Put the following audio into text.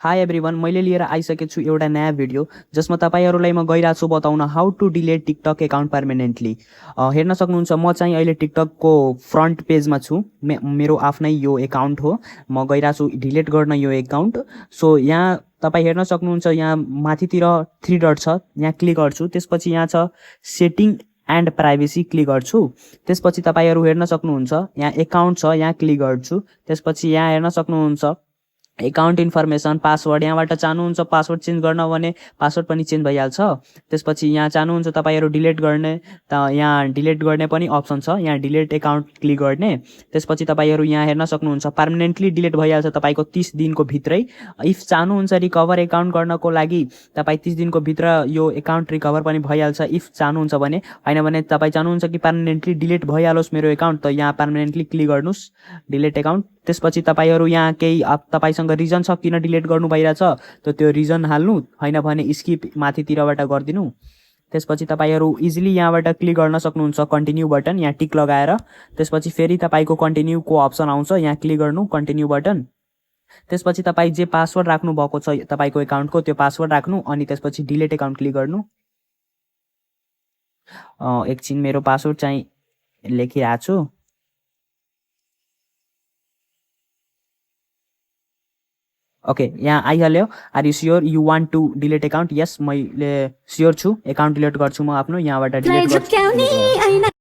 High everyone, मैले लिएर आइसकेको छु एउटा नयाँ भिडियो जसमा तपाईँहरूलाई म गइरहेको छु बताउन how to delete TikTok account permanently. हेर्न सक्नुहुन्छ म चाहिँ अहिले टिकटकको फ्रन्ट पेजमा छु। मेरो आफ्नै यो एकाउन्ट हो। म गइरहेको छु डिलेट गर्न यो एकाउन्ट। सो यहाँ तपाईँ हेर्न सक्नुहुन्छ, यहाँ माथितिर 3 डट छ, यहाँ क्लिक गर्छु। त्यसपछि यहाँ छ सेटिङ एन्ड प्राइभेसी, क्लिक गर्छु। त्यसपछि तपाईँहरू हेर्न सक्नुहुन्छ यहाँ एकाउन्ट छ, यहाँ क्लिक गर्छु। त्यसपछि यहाँ हेर्न सक्नुहुन्छ एकाउन्ट इन्फर्मेसन, पासवर्ड। यहाँबाट चाहनुहुन्छ पासवर्ड चेन्ज गर्न भने पासवर्ड पनि चेन्ज भइहाल्छ। त्यसपछि यहाँ चाहनुहुन्छ तपाईँहरू डिलिट गर्ने त यहाँ डिलिट गर्ने पनि अप्सन छ, यहाँ डिलिट एकाउन्ट क्लिक गर्ने। त्यसपछि तपाईँहरू यहाँ हेर्न सक्नुहुन्छ पर्मानेन्टली डिलिट भइहाल्छ तपाईँको 30 दिनको भित्रै। इफ चाहनुहुन्छ रिकभर एकाउन्ट गर्नको लागि तपाईँ 30 दिनको भित्र यो एकाउन्ट रिकभर पनि भइहाल्छ इफ चाहनुहुन्छ भने। होइन भने तपाईँ चाहनुहुन्छ कि पर्मानेन्टली डिलिट भइहालोस् मेरो एकाउन्ट, त यहाँ पर्मानेन्टली क्लिक गर्नुहोस् डिलिट एकाउन्ट। त्यसपछि तपाईँहरू यहाँ केही तपाईँसँग रिजन छ किन डिलिट गर्नु भइरहेछ त त्यो रिजन हाल्नु, होइन भने स्किप माथितिरबाट गरिदिनु। त्यसपछि तपाईँहरू इजिली यहाँबाट क्लिक गर्न सक्नुहुन्छ कन्टिन्यू बटन, यहाँ टिक लगाएर। त्यसपछि फेरि तपाईँको कन्टिन्यूको अप्सन आउँछ, यहाँ क्लिक गर्नु कन्टिन्यू बटन। त्यसपछि तपाईँ जे पासवर्ड राख्नु भएको छ तपाईँको एकाउन्टको त्यो पासवर्ड राख्नु, अनि त्यसपछि डिलिट एकाउन्ट क्लिक गर्नु। एकछिन मेरो पासवर्ड चाहिँ लेखिरहेको छु। ओके, यहाँ आइहाल्यो। Are you sure you want to delete account? Yes, मैले स्योर छु, एकाउन्ट डिलिट गर्छु म आफ्नो। यहाँबाट डिलिट गर्छु।